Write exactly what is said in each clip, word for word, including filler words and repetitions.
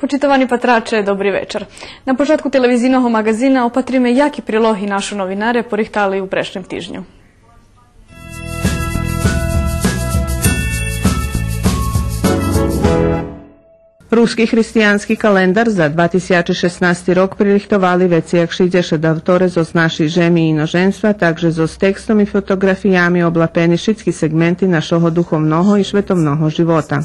Почитовани патраче, добри вечар. На початку телевизийного маґазина опатриме яки прилоги нашо новинаре порихтали у прешлим тижню. Руски християнски календар за два тисячи шеснасти рок пририхтовали вецей як шейдзешат авторе зоз нашей жеми и иножемства, так же зоз текстом и фотоґрафиями облапени шицки сегменти нашого духовного и шветовного живота.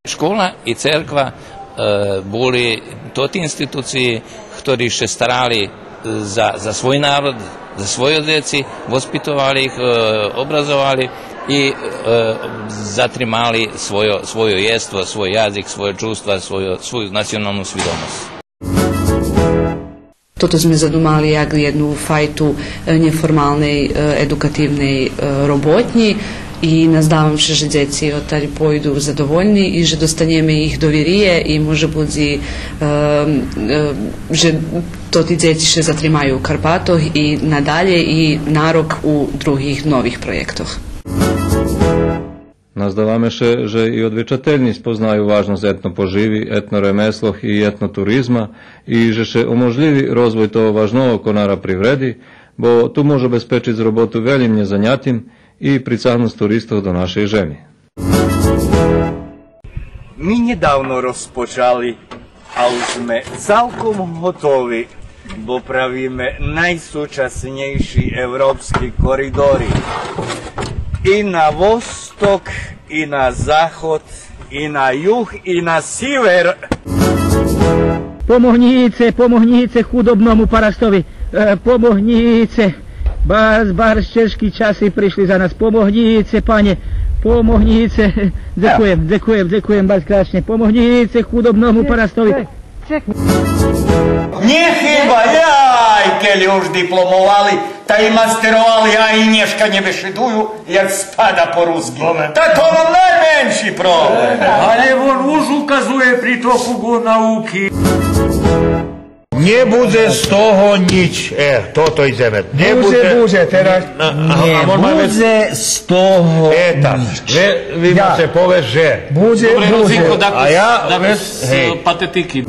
Школа и церква, е, були тоти институциї хтори ше старали за, за свой народ, за свойо дзеци, воспитовали их, е, образовали и, е, затримали свойо, свойо єство, свой язик, свойо чувства, свойо, свою националну свидомосц. Тото зме задумали як єдну файту, е, нєформалней, е, едукативней, е, роботнї и наздавам ше же дзеци одталь пойду задовольни и же достанєме их довириє и може буц и, е, е, же тоти дзеци ше затримаю у Карпатох и надалєй и на рок у других нових проєктох. Наздаваме ше же и одвечательнї спознаю важносц етнопоживи, етноремеслох и етнотуризма и же ше оможлїви розвой того важного конара привреди, бо ту може обезпечиц роботу велїм нєзанятим и прицагнуц туристох до нашей жеми. Ми нєдавно розпочали, а уж зме цалком готови, бо правиме найсучаснєйши европски коридори. И на восток, и на заход, и на юг, и на сивер. Помогнїце, помогнїце худобному парастови, е, помогнїце. Барз, барз чежки часи пришли за нас. Помогнїце, Пане, помогнїце. Дзекуєм, дзекуєм, дзекуєм барз крашнє. Помогнїце худобному парастови. Нє хиба, яй, кельо уж дипломовали, та и мастеровали, а и нєшка нє бешедую, як спада по руски. Добре. Та то вам найменши проблем. Але вон уж указує притоку науки. Нє будзе з того нїч. Е, тото идземе. Нє будзе, будзе, будзе, тераз. А, а, нє а може будзе з того нїч. Е, так. Ве, ви маце повесц же. Будзе, будзе. А я, гей. Патетики.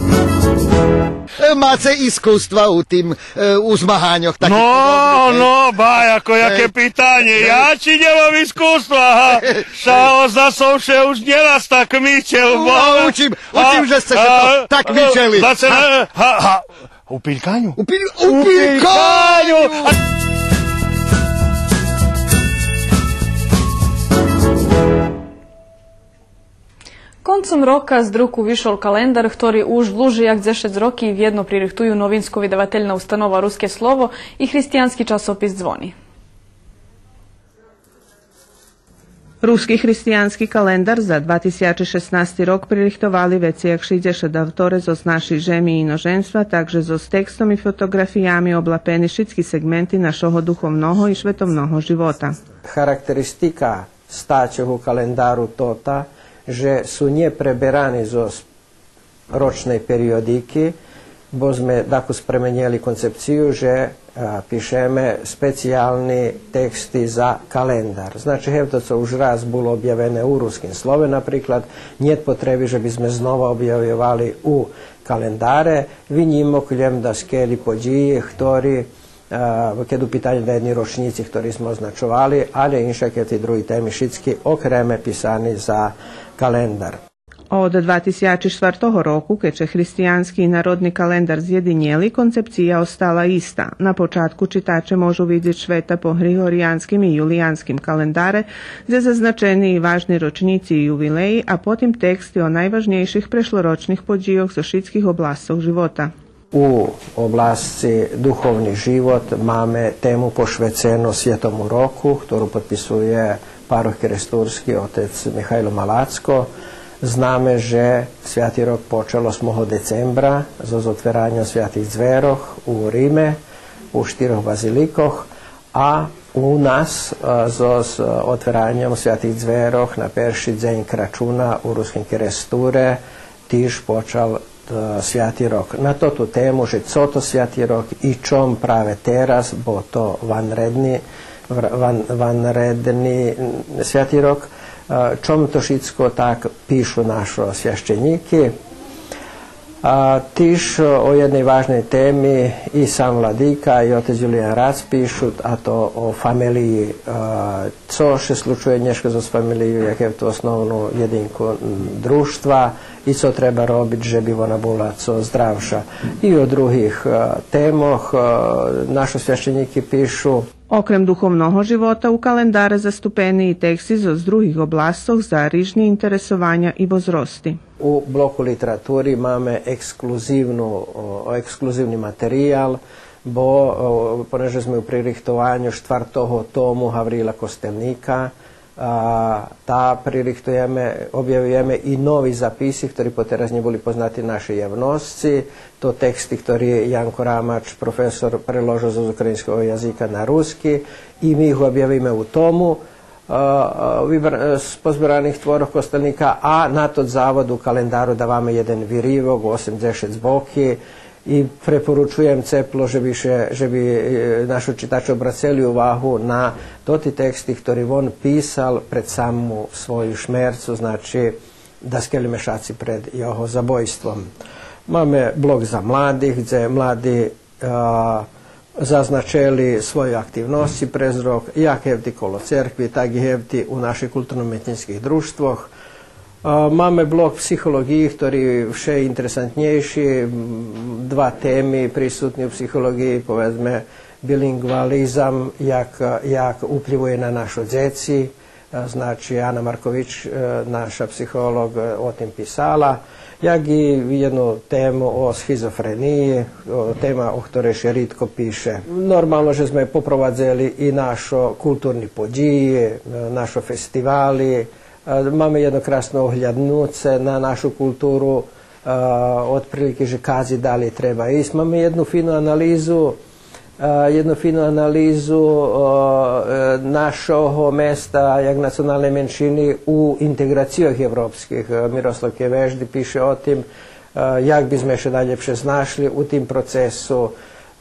Е, маце искуства у тим, е, у змаганьох таких подобних, гей? Но, но, ба, яко, яке питанє. Я чи нємам искуства, га? Ша, за сом ше уж нєраз такмичел, ба. Учим, учим же сце ше то такмичели. Га, га, у пильканю? У пиль-, у пильканю! Концом рока з друку вишол календар, хтори уж длуже як дзешец роки вєдно пририхтую Новинско-видавательна установа Руске слово и християнски часопис Дзвони. Руски християнски календар за два тисячи шеснасти рок пририхтовали вецей як шейдзешат авторе зоз нашей жеми и иножемства, так же зоз текстом и фотоґрафиями облапени шицки сегменти нашого духовного и шветовного живота. Характеристика стачох у календару тота же су нє преберани зоз рочней периодики, бо зме дакус пременєли концепцию же, а, пишеме специялни тексти за календар. Значи, гевто цо уж раз було обявене у Руским слове, наприклад, нєт потреби же би зме знова обявйовали у календаре, винїмок лєм даскельо подїї, хтори, а, кед у питаню даєдни рочнїци, хтори зме означовали, але иншак ти други теми шицки окреме писани за календар. Од два тисячи штвартого року, кед ше християнски и народни календар зєдинєли, концепция остала иста. На початку читаче можу видзиц швета по григориянским и юлиянским календаре, дзе зазначени и важни рочнїци и ювилеї, а потим тексти о найважнєйших прешлорочних подїйох зоз шицких обласцох живота. У обласци духовни живот маме тему пошвецену Святому року, хтору подписує парох керестурски отец Михайло Малацко. Знаме же Святи рок почал осмого децембра зоз отвераньом Святих дзвярох у Риме, у штирох базиликох, а у нас, е, зоз, е, отвераньом Святих дзвярох на перши дзень Крачуна у Руским Керестуре тиж почал, е, Святи рок. На тоту тему же цо то Святи рок и чом праве тераз, бо то ванредни, вр-, ван-, ванредни, м, Святи рок, А, чом то шицко так пишу нашо священїки? А, тиж о єдней важней теми и сам владика и отец Юлиян Рац пишу, а то о фамелиї. А, цо ше случує нєшка зоз фамелийу, як гевти основну єдинку, м, дружтва и цо треба робиц же би вона була цо здравша. И о других, а, темох, а, нашо священїки пишу. Окрем духовного живота, у календаре заступени и тексти зоз других областох за рижни интересованя и возрости. У блоку литератури маме ексклузивну, о, ексклузивни материял, бо, о, понеже зме у пририхтованю штвартого тому Гавриїла Костельника, а, та пририхтуєме, обявюєме и нови записи, хтори потераз нє були познати нашей явносци. То тексти хтори Янко Рамач, професор, преложел зоз українского язика на руски, и ми их обявиме у тому, а, а, вибр-, е, з позбираних творох Костельника, а на тот завод у календару даваме єден виривок, осемдзешат боки, и препоручуєм цепло же би ше, же би, е, нашо читаче обрацели увагу на тоти тексти хтори вон писал пред саму свою шмерцу, значи, даскельо мешаци пред його забойством. Маме блок за младих, дзе млади, а, зазначели свойо активносци през рок, як гевти коло церкви, так и гевти у наших културно-уметнїцких дружтвох. А, маме блок психолоґиї, хтори вше интересантнєйши, м, два теми присутни у психолоґиї, поведзме, билинґуализам, як, як уплївує на нашо дзеци, Е, значи, Ана Маркович, е, наша психолоґ, е, о тим писала, як и єдну тему о шизофрениї, о, тема о хторей ше ридко пише. Нормално же зме попровадзели и нашо културни подїї, е, нашо фестивали. Е, маме єдно красно огляднуце на нашу културу, е, отприлики же кадзи далєй треба исц. Маме єдну фину анализу, е, єдну фину анализу, е, е, нашого места як националней меншини у интеґрацийох европских. Е, Мирослав Кевежди пише о тим, е, як би зме ше найлєпше знашли у тим процесу.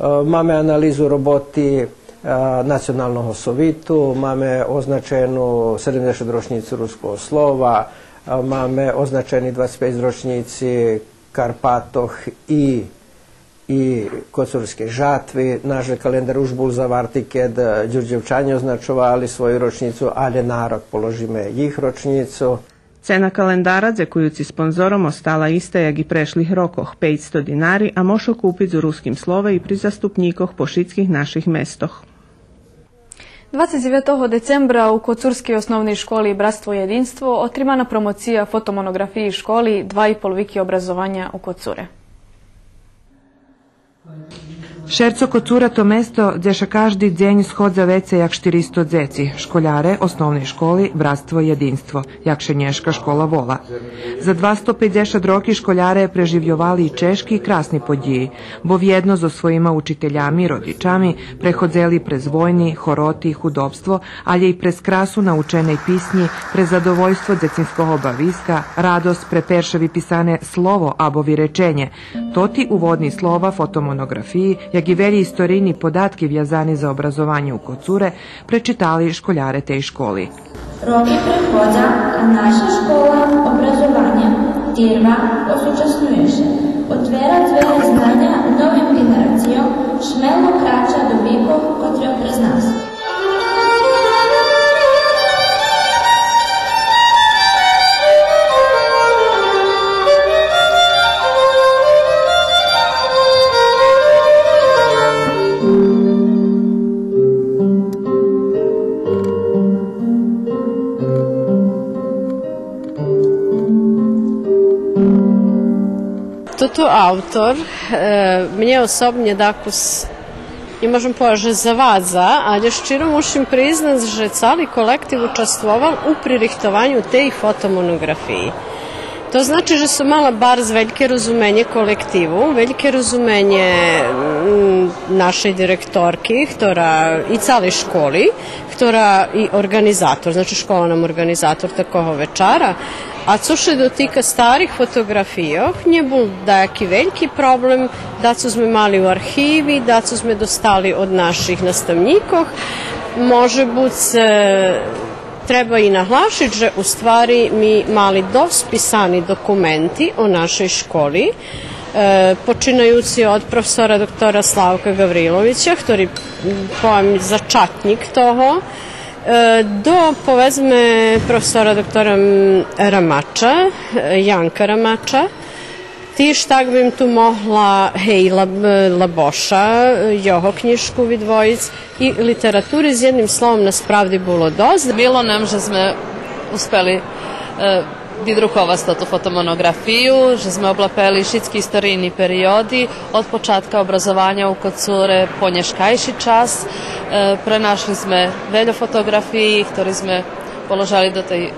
Е, маме анализу роботи, е, Националного совиту, маме означену седемдзешату рочнїцу Руского слова, е, маме означени двацец пейц рочнїци Карпатох и и Коцурскей жатви. Наш же календар уж бул заварти кед, е, Дюрдьовчанє означовали свою рочнїцу, алє на рок положиме їх рочнїцу. Цена календара, дзекуюци спонзором, остала иста як и прешлих рокох, пейцсто динари, а мож ше купиц у Руским слове и при заступнїкох по шицких наших местох. Двацец дзевятого децембра у Коцурскей основней школи Братство єдинство отримана промоция фотомоноґрафиї школи Два и пол вики образованя у Коцуре. Шерцо Коцура то место дзе ше кажди дзень сходза вецей як штиристо дзеци, школяре основней школи Братство єдинство, як ше нєшка школа вола. За двасто пейдзешат роки школяре преживйовали чежки и красни подїї, бо вєдно зоз своїма учителями, родичами преходзели през войни, хороти, худобство, алє и през красу наученей писнї, през задовольство дзецинского бависка, радосц пре перше виписане слово або виреченє. Тоти уводни слова фотомоноґрафиї, як и велї историйни податки вязани за образованє у Коцуре, пречитали школяре тей школи. Роки преходза, а наша школа образованя тирва, осучаснює ше, отвера дзвери знаня новим ґенерацийом, шмело крача до викох котри през нас. Тото автор, е, мнє особнє дакус, нє можем повесц же завадза, алє щиро мушим признац же цали колектив участвовал у пририхтованю тей фотомоноґрафиї. То значи же сом мала барз вельке розуменє колективу, вельке розуменє, м, нашей директорки, хтора и цалей школи, хтора и орґанизатор, значи, школа нам орґанизатор такого вечара. А цо ше дотика старих фотоґрафийох, нє бул даяки вельки проблем, дацо зме мали у архиви, дацо зме достали од наших наставнїкох. Може буц, е, Треба и наглашиц же у ствари ми мали досц писани документи о нашей школи, е, починаюци од професора доктора Славка Гавриловича, хтори, м, повем, зачатнїк того, е, до, поведзме, професора доктора, м, Рамача, е, Янка Рамача. Тиж так бим ту могла, гей, Лаб-, Лабоша, е, його кнїжку видвоїц. И литератури, з єдним словом, насправди було досц. Мило нам же зме успели, е, видруковац тоту фотомоноґрафию, же зме облапели шицки историйни периоди, од початка образованя у Коцуре по нєшкайши час. Е, пренашли зме вельо фотоґрафиї, хтори зме положали до тей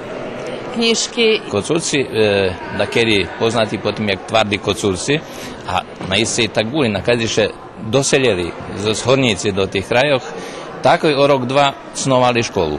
кнїжки. Коцурци, е, дакеди познати по тим як тварди Коцурци, а наисце и так були, накадзи ше доселєли зоз Горнїци до тих крайох, такой о рок-два сновали школу.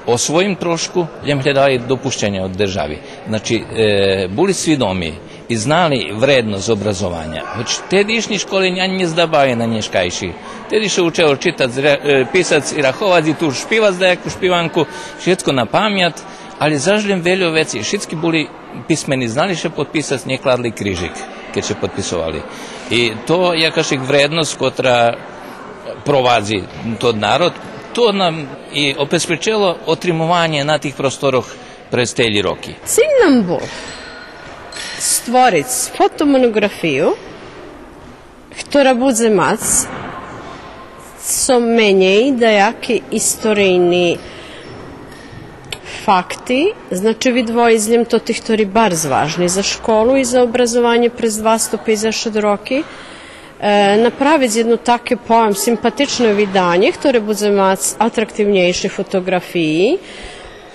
О своїм трошку, лєм глєдали допущенє од держави. Значи, е, були свидоми и знали вредносц образованя. Гоч тедишнї школи нє, нє здабали на нєшкайши. Теди ше учело читац, ре-, е, писац и раховац и ту шпивац даяку шпиванку, шицко на памят, але заш лєм вельо веци, шицки були писмени, знали ше подписац, нє кладли крижик кед ше подписовали. И то якашик вредносц котра провадзи тот народ, то нам и обезпечело отримованє на тих просторох през телї роки. Циль нам бул створиц фотомоноґрафию хтора будзе мац цо менєй даяки историйни факти, значи, видвоїц лєм тоти хтори барз важни за школу и за образованє през двасто пейдзешат роки. Е, направиц єдно таке, повем, симпатичне виданє, хторе будзе мац атрактивнєйши фотоґрафиї.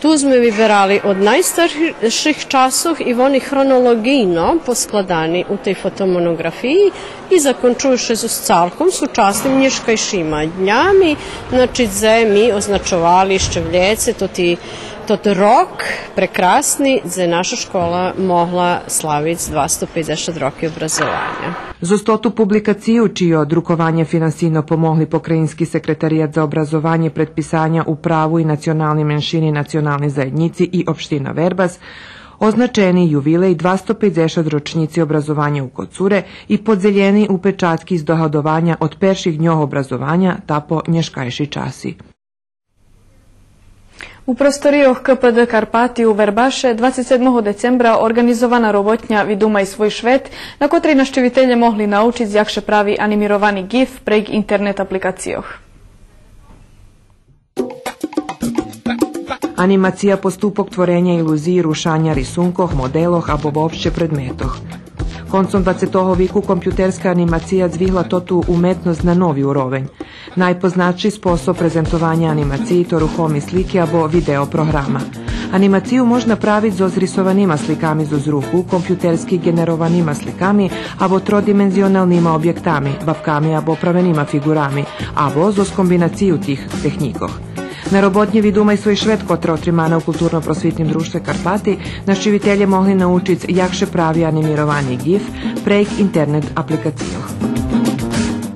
Ту зме виберали од найстарших часох и вони хронолоґийно поскладани у тей фотомоноґрафиї и закончую ше зоз цалком сучасним нєшкайшима днями, значи, дзе ми означовали ище влєце тот, тот рок прекрасни, дзе наша школа могла славиц двасто пейдзешат роки образованя. Зоз тоту публикацию, чийо друкованє финансийно помогли Покраїнски секретарият за образованє, предписаня, управу и национални меншини националней заєднїци и општина Вербас, означени ювилей двасто пейдзешат рочнїци образованя у Коцуре и подзелєни упечатки здогадованя од перших дньох образованя та по нєшкайши часи. У просторийох К П Д Карпати у Вербаше двацец седмого децембра орґанизована роботня Видумай свой швет, на котрей нащивителє могли научиц як ше прави анимировани ґиф прейґ интернет апликацийох. Анимация поступок твореня илузиї рушаня рисункох, моделох або вообще предметох. Концом двацетого вику компютерска анимация дзвигла тоту уметносц на нови уровень. Найпознатши способ презентованя анимациї то рухоми слики або видео програма. Анимацию можна правиц зоз рисованима сликами зоз руку, компютерски ґенерованима сликами або тродимензионалнима обєктами, бабками або правенима фиґурами, або зоз комбинацию тих технїкох. На роботнї Видумай свой швет, котра отримана у Културно-просвитним дружтве Карпати, нащивителє могли научиц як ше прави анимировани ґиф прейґ интернет апликацийох.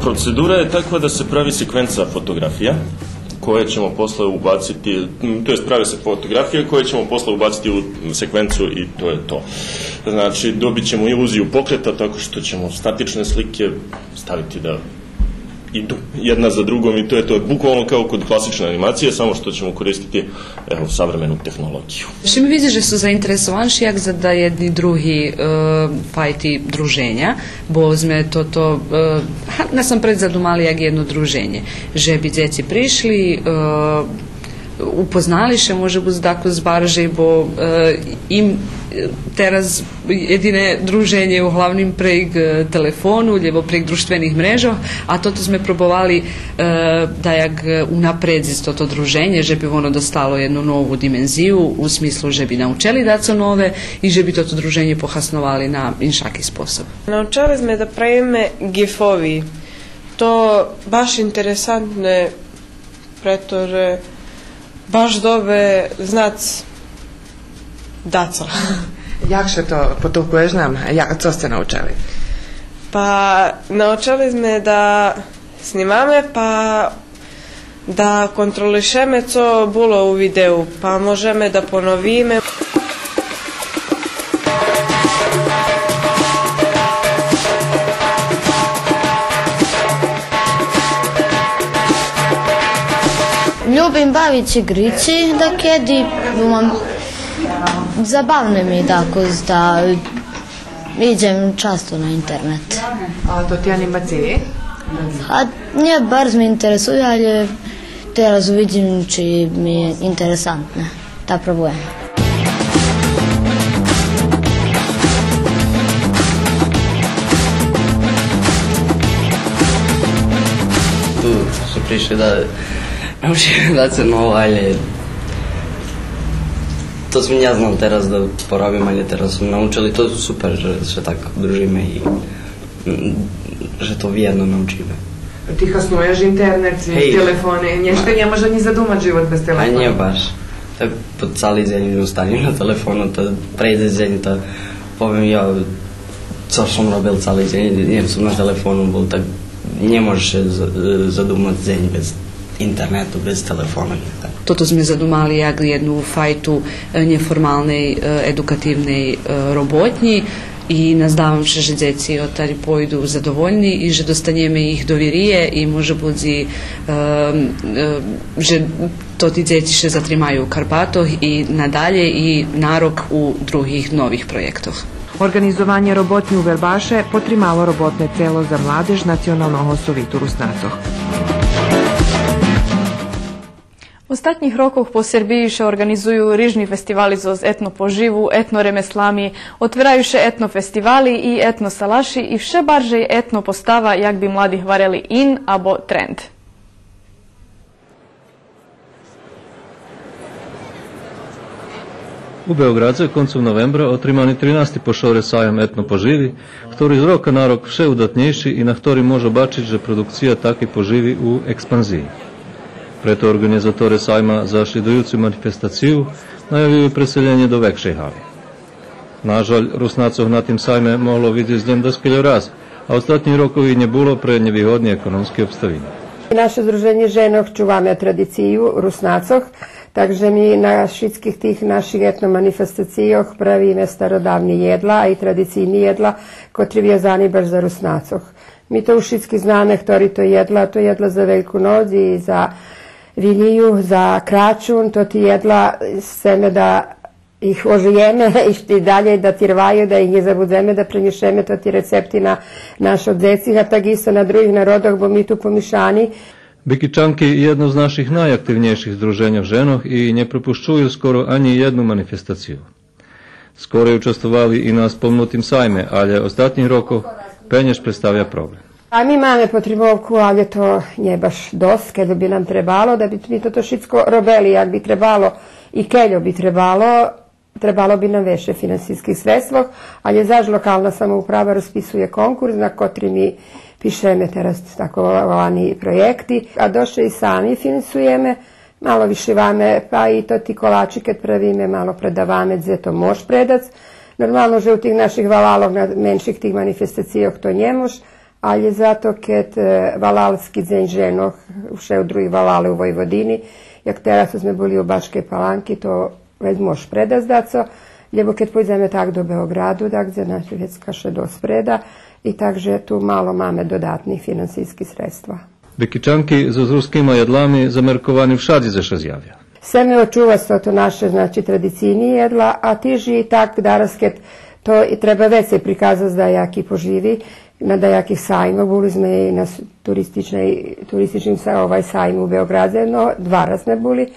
Процедура је таква да се прави секвенца фотоґрафија, које ћемо после убацити, м, то јест прави се фотоґрафије које ћемо после убацити у секвенцу и то је то. Значи, добићемо илузију покрета тако што ћемо статичне слике ставити да иду једна за другом и то је то. Буквално као код класичне анимације, само што ћемо користити, ево, савремену технолоґију. Ше ми видзи же су заинтересованши як за да єдни други, е, файти друженя, бо зме тото, е, га, насампред задумали як єдно друженє, же би дзеци пришли, е, упознали ше, може буц, дакус баржей, бо, е, им, е, тераз єдине друженє углавним прейґ, е, телефону, лєбо прейґ дружтвених мрежох, а тото зме пробовали, е, даяк, е, унапредзиц тото друженє, же би воно достало єдну нову димензию, у смислу же би научели дацо нове и же би тото друженє похасновали на иншаки способ. Научели зме да правиме ґифови. То баш интересантне, прето же баш добре знац дацо. Як ше то, потолкуєш нам? Я-, цо сце научели? Па, научели зме да снимаме, па Да контролишеме цо було у видеу, па можеме да поновиме. Любим бавиц игрици, дакеди, думам, забавне ми дакус да идзем часто на интернет. А тоти анимациї? А нє, барз ми интересую, але тераз увидзим чи ми интересантне. Та пробуєме. Ту су пришли да научиме даце ново, але то сом нє знал, тераз да поробим, але тераз су научел и то супер же ше так дружиме и, м, же то вєдно научиме. Ти хаснуєш интернет, гей, телефони, нєшто нє може анї задумац живот без телефона. А нє баш. Так по цали дзень останем на телефону, та прейдзе дзень, та повем я цо сом робел цали дзень, нє сом на телефону бул, так нє може ше з-, задумац дзень без интернету, без телефону. Так. Тото зме задумали як єдну файту, е, нєформалней, е, едукативней, е, роботнї. И наздавам ше же дзеци одталї пойду задовольни и же достанєме их довириє и може буц и, е, е, же тоти дзеци ше затримаю у Карпатох и надалєй и на рок у других нових проєктох. Орґанизованє роботнї у Вербаше потримало роботне цело за младеж Националного совиту Руснацох. Остатнїх рокох по Сербиї ше орґанизую рижни фестивали зоз етно поживу, етно ремеслами, отвераю ше етно фестивали и етно салаши и вше баржей етно постава, як би млади гварели, ин або тренд. У Беоґрадзе концом новембра отримани тринасти по шоре саям етно поживи, хтори з рока на рок вше удатнєйши и на хторим може бачиц же продукция такей поживи у експанзиї. Прето орґанизаторе сайма за шлїдуюцу манифестацию наявюю преселєнє до векшей гали. Нажаль, Руснацох на тим сайме могло видзиц лєм даскельо раз, а остатнїх рокох и нє було пре нєвигодни економски обставини. Наше Здруженє женох чуваме традицию Руснацох, так же ми на шицких тих наших етно манифестацийох правиме стародавни єдла, а и традицийни єдла, котри вязани баш за Руснацох. Ми то уж шицки знаме хтори то єдла, то єдла за Вельку ноц и за Вилию, за Крачун, то ти єдла сцеме да их ожиєме и ще далєй да тирваю, да их нє забудземе, да пренєшеме тоти рецепти на нашо дзеци, а так исто на других народох, бо ми ту помишани. Бикичанки єдно з наших найактивнєйших здруженьох женох и нє пропущую скоро анї єдну манифестацию. Скорей участвовали и на спомнутим сайме, але остатнїх рокох пенєж представя проблем. А ми маме потримовку, але то нє баш досц, кельо би нам требало, да би ми тото шицко робели як би требало и кельо би требало, требало би нам векше финансийских средствох, але заш локална самоуправа розписує конкурс на котри ми пишеме тераз тако волани проєкти, а доше и сами финансуєме, мало вишиваме, па и тоти колачи кед правиме, мало предаваме, дзе то мож предац. Нормално же у тих наших валалох, на менших тих манифестацийох то нє мож, але зато кед, е, валалски дзень женох, вше у други валали у Войводини, як тераз зме були у Бачкей Паланки, то вец мож предац дацо, лєбо кед пойдземе так до Беоґраду, так дзе на вецка ше досц преда, и так же ту мало маме додатни финансийски средства. Бикичанки зоз рускима єдлами замерковани вшадзи дзе ше зявя. Сцеме очувац тото наше, значи, традицийни єдла, а тиж и так дараз кед то и треба вецей приказац даяки поживи, на даяких саймох, були зме и на с-, туристичней, туристичним са-, овай, сайму у Беоґрадзе, но два раз зме були.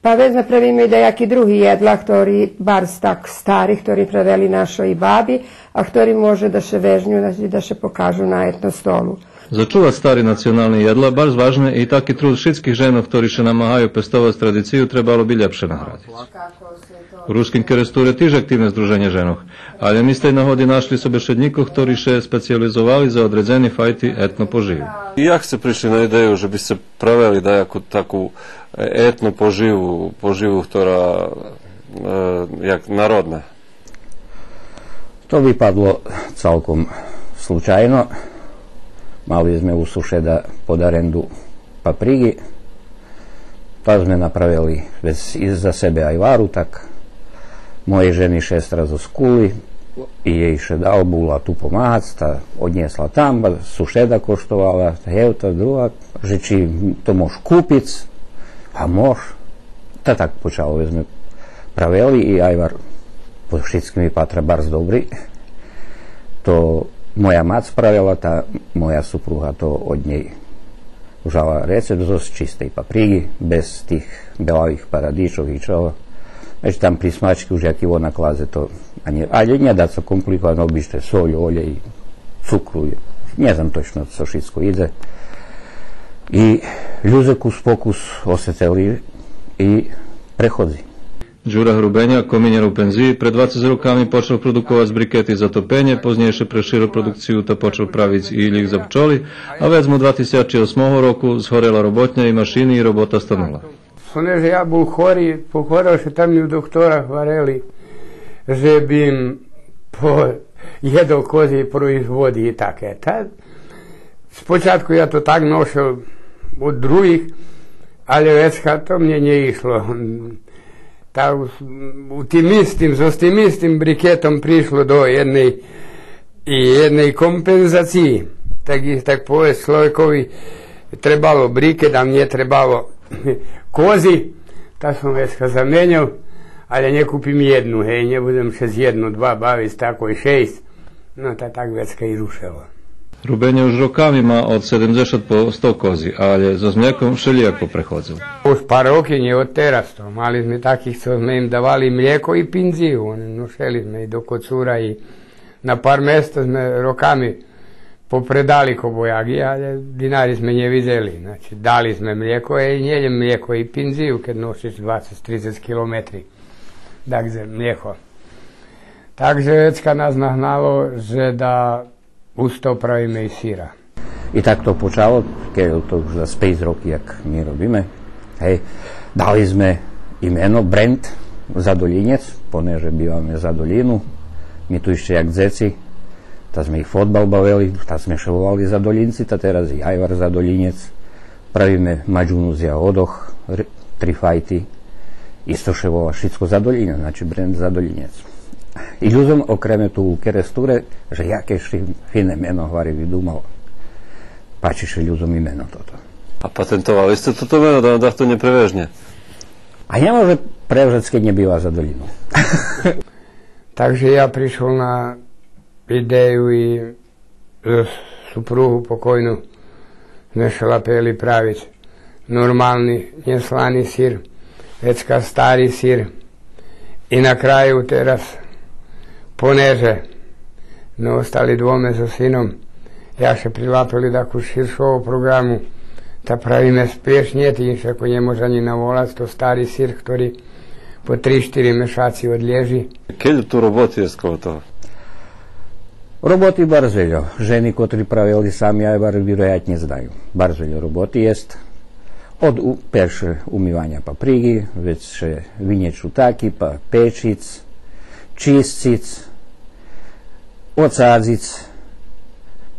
Па вец направиме и даяки други єдла, хтори барз так стари, хтори правели нашо и баби, а хтори може да ше вежню, значи, да ше покажу на етно столу. Зачувац стари национални єдла барз важне и таки труд шицких женох, хтори ше намагаю пестовац традицию, требало би лєпше наградиц. У Руским Керестуре тиж активне здруженє женох, але ми з тей нагоди нашли собешеднїкох, хтори ше специализовали за одредзени файти етно поживи. Як сце пришли на идею же би сце правели даяку таку, е, етно поживу, поживу, хтора, е, як народна? То випадло цалком случайно. Мали зме у сушеда под аренду паприґи. Та зме направели вец и за себе айвару, так моєй жени шестра зоз Кули, и єй ше дал, була ту помагац, та однєсла там, ба сушеда коштовала, гев, та друга, же чи то мож купиц, а мож. Та так почало, вец зме правели и айвар по шицким випатра барз добри. То моя мац правела, та моя супруга то од нєй ужала рецепт зоз чистей паприґи, без тих белавих парадичох и чого. Значи, там присмачки уж яки вона кладзе, то анї, але нє дацо компликоване, обичне соль, олєй, цукру. Нє знам точно цо шицко идзе. И людзе кус по кус осетели и преходзи. Дюра Грубеня, коминєр у пензиї, пред двацец роками почал продуковац брикети за топенє, познєйше преширол продукцию та почал правиц и илїк за пчоли, а вец му два тисячи осмого року згорела роботня и машини и робота станула. Понеже я бул хори, похорел ше, там ми у доктора гварели же бим по-, єдол козї производи и таке. Та спочатку я то так ношел од других, але вецка то мнє нє ишло. Та у, у тим истим, зоз тим истим брикетом пришло до єдней, и єдней компензациї. Так и, так повесц, чловекови требало брикет, а мнє требало кози, та сом вецка заменєл, але нє купим єдну, гей, нє будзем ше з єдну, два бавиц, такой шейсц. Но, та так вецка и рушело. Грубеня уж роками ма од седемдзешат по сто кози, але зоз млєком вшелїяко преходзел. Уж пар роки, нє од тераз то. Мали зме таких цо зме им давали млєко и пинзию. Они ношели зме и до Коцура и на пар места зме роками попредали кобояґи, але динари зме нє видзели. Значи, дали зме млєко, е, нє лєм млєко и пинзию, кед ношиш двацец, трицец километри. Так же млєко. Так же вецка нас нагнало же да усто правиме и сира. И так то почало, кед то уж зас пейц роки, як ми робиме. Гей, дали зме имено, бренд Задолїнєц, понеже биваме за долїну, ми ту ище як дзеци, та зме и фодбал бавели, та зме ше волали Задолїнци, та тераз и айвар Задолїнєц. Правиме маджуну з ягодох, р-, три файти. Исто ше вола шицко Задолїнєц, значи бренд Задолїнєц. И людзом окреме ту у Керестуре, же яке ши-, фине мено, гваря, видумал. Пачи ше людзом и мено тото. А патентовали сце тото мено, да, дахто нє превежнє? А нє може превжац кед нє бива за долїну. Так же я пришол на идею и зоз супругу покойну зме ше лапели правиц нормални, нє слани сир, вецка стари сир. И на краю тераз, понеже зме остали двоме зоз сином, я ше прилапел и дакус ширшого програму, та правиме сплєшнєти, иншако нє може анї наволац, то стари сир, хтори по три-штири мешаци одлєжи. Кельо ту роботи єст коло того? Роботи барз вельо. Жени котри правели сами айвар вироятнє знаю. Барз вельо роботи єст. Од у-, перше умиваня паприґи, вец ше винєчу таки, па печиц, чисциц, оцадзиц,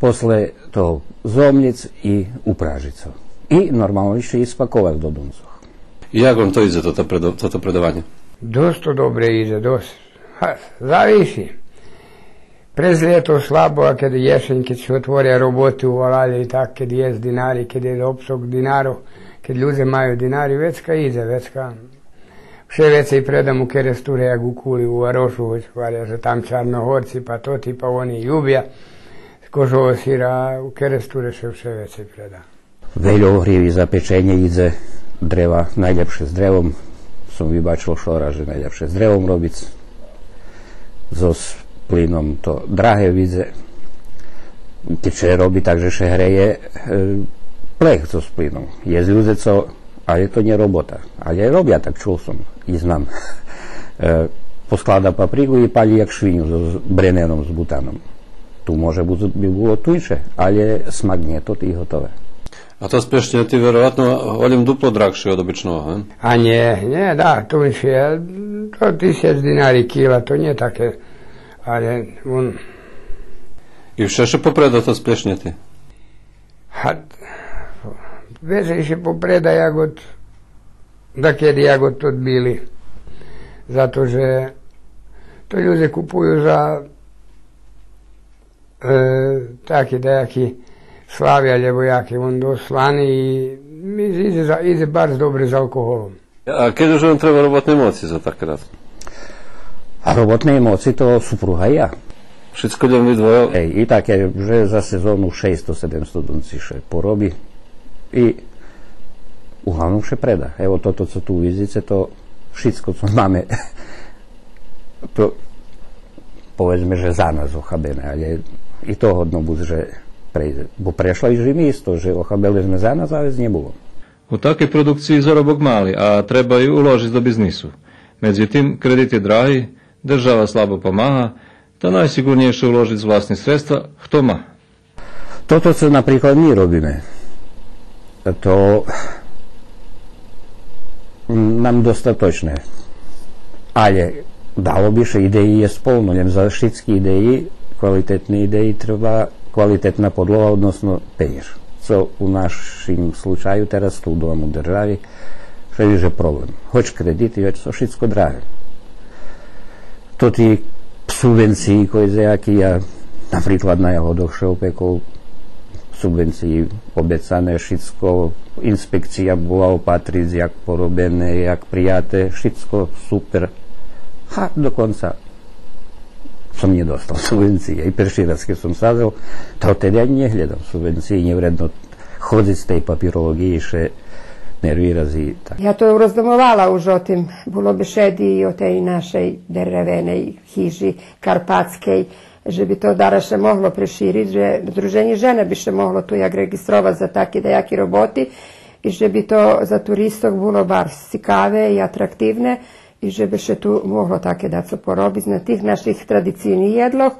после того зомлїц и упражиц го. И нормално ище испаковац до донцох. И як вам то идзе, тото предо-, тото предаванє? Досц то добре идзе, досц. Га, зависи. През лєто слабо, а кед єшень, кед ше отворя роботи у валалє и так, кед єст динари, кед єст обсок динарох, кед людзе маю динари, вецка идзе, вецка. Вше вецей предам у Керестуре як у Кули, у варошу, гоч гваря же там Чарногорци, па тоти, па вони любя козого сира, а у Керестуре ше вше вецей преда. Вельо огрїв и за печенє идзе, древа, найлєпше з древом. Сом вибачел вчора же найлєпше з древом робиц. Зоз плином то драге видзе. Кед ше роби так же ше греє, е, плех зоз плином. Єст людзе цо, але то нє робота. Але робя так, чул сом и знам. Е, посклада паприґу и пали як швиню зоз, з брененом, з бутаном. Ту може буц би було туньше, але смак нє, то и готове. А то сплєшнєти вероятно голєм дупло драгше од обичного, ге? А нє, нє, да, туньше, то тисяч динари кила, то нє таке, але он... И вше ше попреда то сплєшнєти? Га, вецей ше попреда як од дакеди як одтот били. Зато же то людзе купую за, е, таки даяки слави, алєбо яки вон дослани и ми идзе за, идзе барз добре з алкоголом. А кельо же вам треба роботней моци за таке раз? А роботней моци то супруга и я. Шицко лєм ви двойо? Ей, и таке же за сезону шейсто, седемсто дунци ше пороби. И углавном ше преда. Ево тото цо ту видзице, то шицко цо маме, то, поведзме же за нас охабене, алє и то годно буц же прейдзе. Бо прешлей жими исто, же охабели зме за нас, а вец нє було. У такей продукциї заробок мали, а треба ю уложиц до бизнису. Медзитим, кредит є драги, держава слабо помага, та найсиґурнєйше уложиц власни средства, хто ма. Тото цо, наприклад, ми робиме, то нам достаточне. Алє дало би ше, идеї єст полно, лєм за шицки идеї, квалитетни идеї треба квалитетна подлога, односно пенєж. Цо у нашим случаю тераз ту дома у держави, ше више проблем. Гоч кредити, гоч то шицко драге. Тоти субвенциї кой заяки, я, наприклад, на ягодох ше опекол, субвенциї обецане, шицко, инспекция була опатриц, як поробене, як прияте, шицко супер. А до конца сом нє достал субвенциї. И перши раз кед сом садзел, та одтеди анї нє глєдам субвенциї, нє вредно ходзиц тей папиролоґиї, ше нервирац и так. Я то роздумовала уж о тим, було бешеди и о тей нашей деревеней хижи карпатскей, же би то даре ше могло прешириц, же Здруженє жена би ше могло ту як реґистровац за таки даяки роботи и же би то за туристох було барз цикаве и атрактивне и же би ше ту могло таке дацо поробиц на тих наших традицийних єдлох.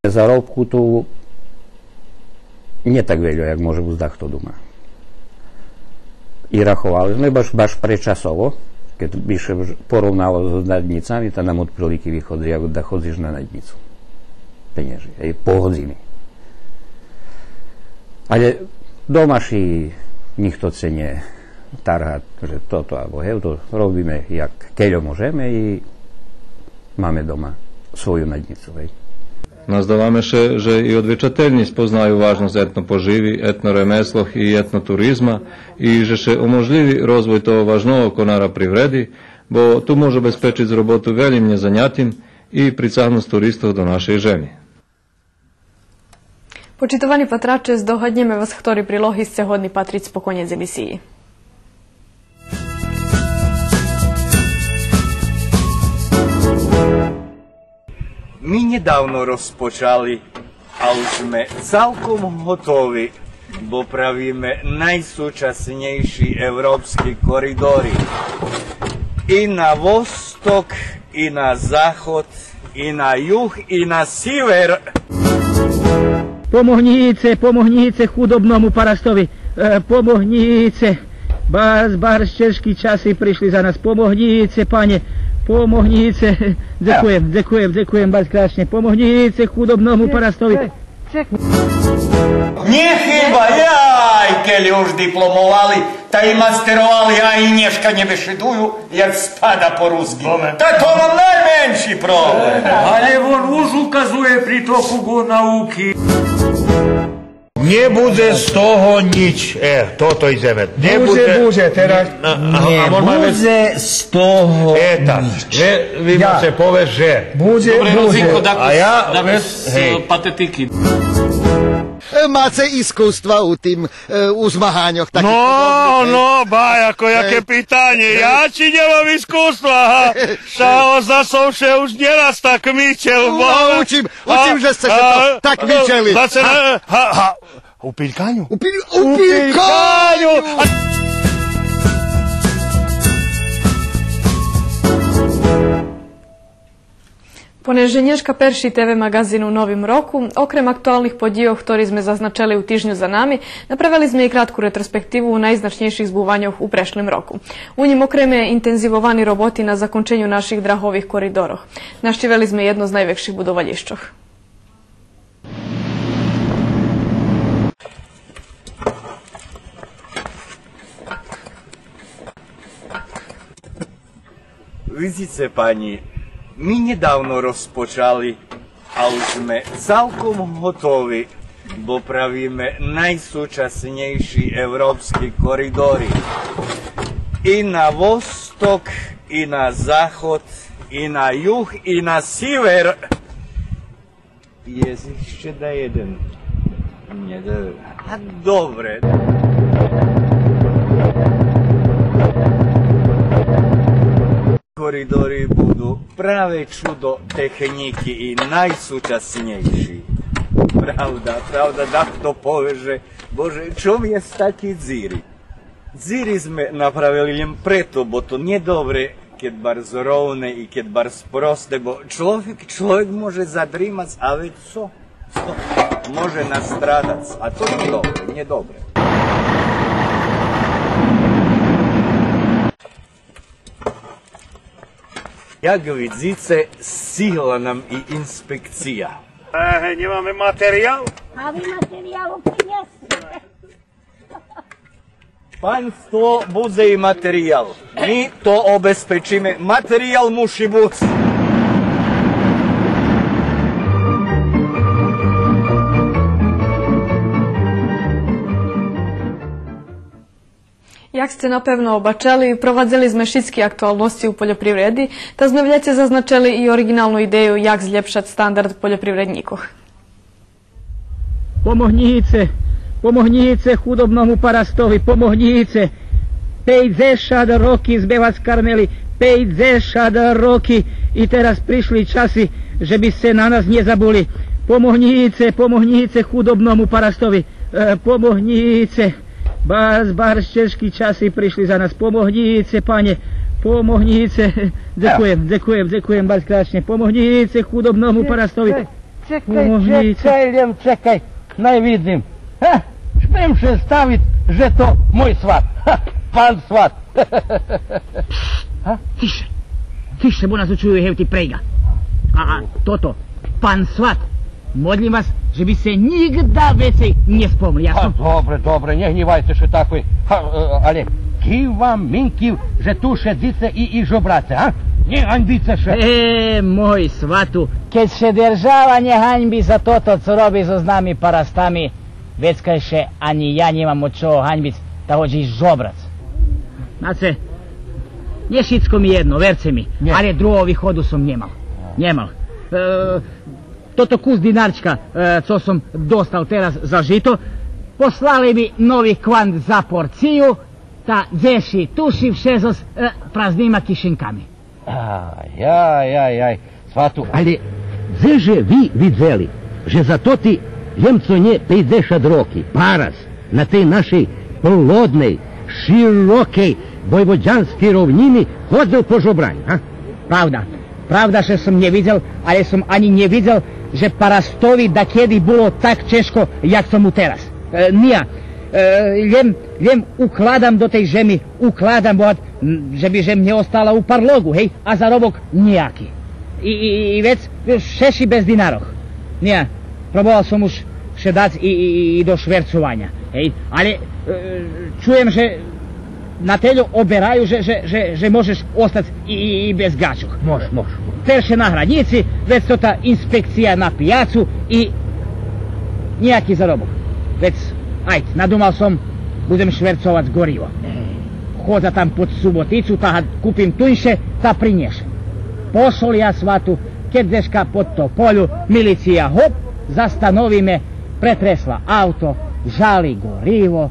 Заробку ту нє так вельо, як може буц дахто дума. И раховали зме баш, баш пречасово, кед би ше вж-, поровнало з наднїцами, та нам одприлики виходзи, як да ходзиш на наднїцу. Пенєжи, гей, по годзини. Алє дома ши нїхто ше нє тарга, же тото або гевто, робиме як кельо можеме и маме дома свою наднїцу, гей. Наздаваме ше же и одвечательнї спознаю важносц етно поживи, етно ремеслох и етно туризма и же ше оможлїви розвой того важного конара привреди, бо ту може обезпечиц роботу велїм нєзанятим и прицагнуц туристох до нашей жеми. Почитовани патраче, здогаднєме вас хтори прилоги сце годни патриц по конєц емисиї. Ми нєдавно розпочали, а уж зме цалком готови, бо правиме найсучаснєйши европски коридори. И на восток, и на заход, и на юг, и на сивер. Помогнїце, помогнїце худобному парастови, е, помогнїце. Барз, барз чежки часи пришли за нас. Помогнїце, панє, помогнїце. Дзекуєм, дзекуєм, дзекуєм барз крашнє. Помогнїце худобному парастови. Нє хиба, яй, кельо уж дипломовали, та и мастеровали, а и нєшка нє бешедую, як спада по руски. Та то нам найменши проблем. Алє вон уж указує притоку науки. Нє будзе з того нїч, е, тото идземе. Нє будзе, будзе, будзе, тераз. А, а, нє а мож ма вец будзе з того нїч. Е, так. Нє, ви ма ше пове же. Будзе, будзе. Добре, Розинко, дакус, а я дакус, вец, гей, патетики. Е, маце искуства у тим, е, у змаганьох таких подобних, гей? Но, но, ба, яко, яке питанє. Гей. Я чи нємам искуства, ага. Та зато сом ше уж нєраз так мичел, бо... Но, у чим, у чим же сце ше то так мичели? Га, га, у пильканю. У пиль-, у пильканю! Понеже нєшка перши ТВ маґазин у новим року, окрем актуалних подїйох хтори зме зазначели у тижню за нами, направели зме и кратку ретроспективу найзначнєйших збуваньох у прешлим року. У нїм окреме интензивовани роботи на законченю наших драгових коридорох. Нащивели зме єдно з найвекших будовалїщох. Видзице, панї, ми нєдавно розпочали, а уж зме цалком готови, бо правиме найсучаснєйши европски коридори. И на восток, и на заход, и на юг, и на сивер. Єст ище даєден? Нє, да. А, добре. Коридори буду праве чудо технїки и найсучаснєйши. Правда, правда, дахто пове же, Боже, чом єст таки дзири? Дзири зме направели лєм прето, бо то нє добре, кед барз ровне и кед барз просте, бо чловек, чловек може задримац, а вец цо? Цо? Може настрадац, а то нє добре, нє добре. Як видзице, стигла нам и инспекция. Е, нємаме материял? А ви материялу принєсли? Панство, будзе и материял. Ми то обезпечиме. Материял муши буц. Як сце напевно обачели, провадзели зме шицки актуалносци у польопривреди, та зме вляце зазначели и ориґиналну идею як злєпшац стандард польопривреднїкох. Помогнїце, помогнїце худобному парастови, помогнїце. Пейдзешат роки зме вас кармели, пейдзешат роки, и тераз пришли часи же би сце на нас нє забули. Помогнїце, помогнїце худобному парастови, е, помогнїце. Барз, барз чежки часи пришли за нас. Помогнїце, панє, помогнїце. Дзекуєм, дзекуєм, дзекуєм барз крашнє. Помогнїце худобному парастови. Чекай, чекай, лєм чекай, най видзим. Га, шмем ше ставиц же то мой сват. Га, пан сват. Га? Тише, тише, бо нас учую гевти прейґа. А, а тото, пан сват, модлїм вас же би сце нїґда вецей нє спомли, ясно? Га, добре, добре, нє гнївайце ше такой. Га, е, але ким вам минкив же ту шедзице и, и жобраце, га? Нє ганьбице ше. Е, мой свату, кед ше держава нє ганьби за тото цо роби зоз нами парастами, вецкай ше анї я нємам од чого ганьбиц, та годзиш жобрац. Знаце, нє шицко ми єдно, верце ми, але другого виходу сом нємал. Нємал. Е, тото кус динарчка, е, цо сом достал тераз за жито, послали ми нови квант за порцию, та дзеши, туши вше зоз, е, празнима кишенками. Ай, ай, ай, ай, свату, але дзе же ви видзели же за тоти лєм цо нє пейдзешат роки параст на тей нашей плодней, широкей войводянскей ровнїни ходзел по жобраню, га? Правда. Правда же сом нє видзел, але сом анї нє видзел же парастови дакеди було так чежко як тому тераз. Е, нїя, е, лєм, лєм укладам до тей жеми, укладам, бо, м, же би жем нє остала у парлоґу, гей, а заробок нїяки. И, и, и вец, ши без динарох. Нїя, пробовал сом уж ше дац и, и, и, и до шверцованя, гей, але, е, чуєм же на тельо обераю же, же, же, же можеш остац и, и, и без ґачох. Мож, мож. Перше на гранїци, вец тота инспекция на пияцу и нїяки заробок. Вец, айд, надумал сом, будзем шверцовац гориво. Ходза там под Суботицу, та купим туньше, та принєшем. Пошол я, свату, кед дзешка под Тополю, милиция, гоп, застанови ме, претресла авто, жали гориво